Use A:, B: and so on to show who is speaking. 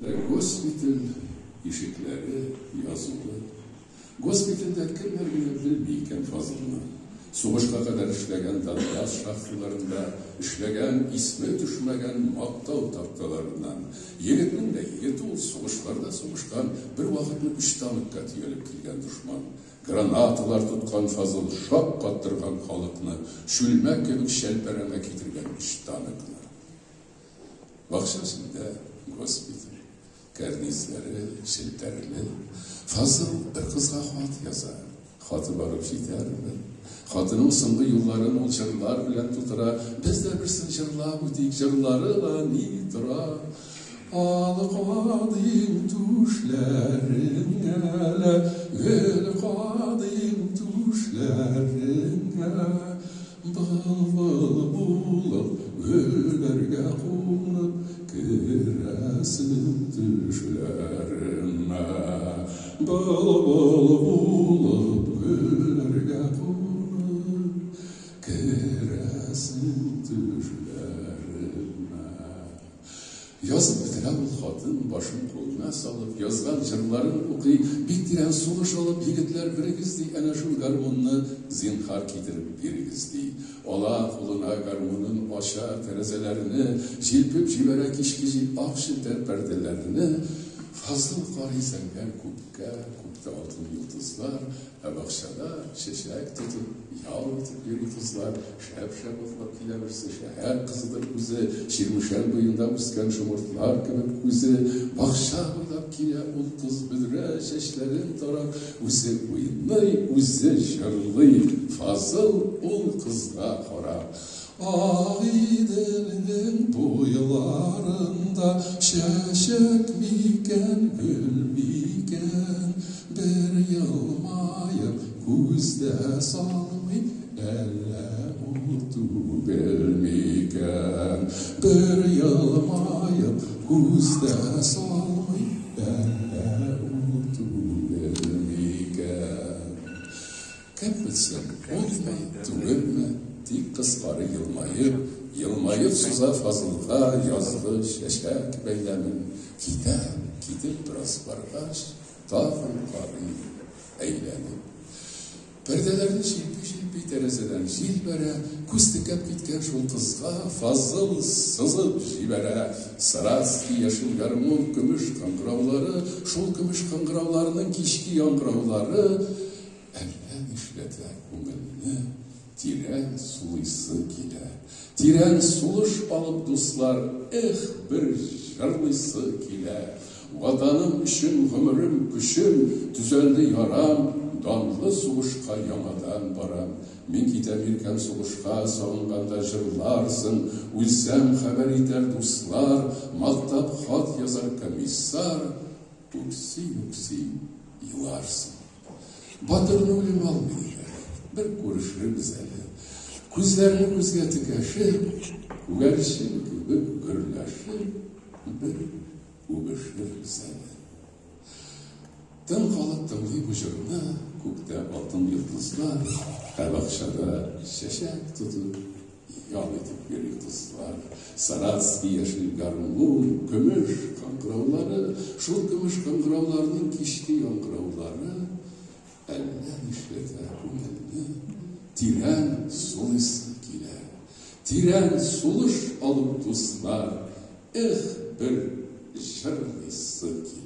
A: Госпиталь ишекләре язулы. Госпитальдә кемнәр генә белми икән Фазылны? Сугышка кадәр эшләгән Донбасс шахталарында, эшләгән, исме төшмәгән мактау такталарыннан. Егетнең дә егете ул, сугышларда сугышкан, бер вакытны өч танкка төялеп килгән дошман. Гранаталар тоткан Фазыл шаккаттырган халыкны, чүлмәк кебек чәлпәрәмә китергән өч танкны. Бакча эчендә госпиталь. Кәрнизләре челтәрле. Фазыл бер кызга хат яза. Хаты барып җитәрме? Хатының соңгы юлларын ул җырлар белән тутыра. Без дә берсен җырлап үтик, җырлары ла ни тора. Ал кадыйм түшләреңә лә, гөл кадыйм түшләреңә. Былбыл булып гөлләргә кунып, керәсең төшләремә. Былбыл булып гөлләргә кунып, керәсең төшләремә. Язып бетерә ул хатын, башын кулына салып, язган җырларын укый, бик тирән сулыш алып, егетләр, берегез, ди, әнә шул гармунны зинһар китереп бирегез, ди. Ала кулына гармунын, ача тәрәзәләрне, җилпеп җибәрә кичке җил ак челтәр пәрдәләрне. Фазыл карый зәңгәр күккә, күктә алтын йолдызлар, Ә бакчада чәчәк тотып, ял итеп йөри кызлар, шәп-шәп атлап килә берсе, шәһәр кызыдыр үзе, Чирмешән буенда үскән шомыртлар кебек күзе, бакча буйлап килә ул кыз, бөдрә чәчләрен тарап, үзе уйный, үзе җырлый, Фазыл ул кызга карап. Агыйделнең буйларында чәчәк микән, гөл микән? Бер елмаеп күз дә салмый, әллә ул түгел микән? Бер елмаеп күз дә салмый, әллә ул түгел микән? Кем белсен, улмы, түгелме, тик кыз карый елмаеп, елмаеп суза Фазылга язгы чәчәк бәйләмен. Китә, китеп бераз баргач, тагын карый, әйләнеп. Пәрдәләрне җилпи-җилпи тәрәзәдән җил бәрә, күз текәп киткән шул кызга Фазыл сызып җибәрә. Саратский яшел гармун, көмеш кыңгыраулары, шул көмеш кыңгырауларның кичке яңгыраулары, Әллә нишләтә күңелне, тирән сулыйсы килә. Тирән сулыш алып, дуслар, эх, бер җырлыйсы килә. Ватаным өчен гомерем, көчем, төзәлде ярам, данлы сугышка яңадан барам. Мин китәм иркәм сугышка, сагынганда җырларсың, үлсәм, хәбәр итәр дуслар, мактап хат язар комиссар, үкси-үкси еларсың. Батырны үлем алмый диләр. Бер күрешербез әле. Күзләрне күзгә текәшеп, күгәрчен кебек гөрләшеп, бер үбешербез әле. Тын калып тыңлый бу җырны, күктә алтын йолдызлар, ә бакчада чәчәк тотып, ял итеп йөри кызлар. Саратский яшел гармун, көмеш кыңгыраулары, шул көмеш кыңгырауларның кичке яңгыраулары әллә нишләтә күңелне, тирән сулыйсы килә. Тирән сулыш алып, дуслар, эх, бер җырлыйсы килә.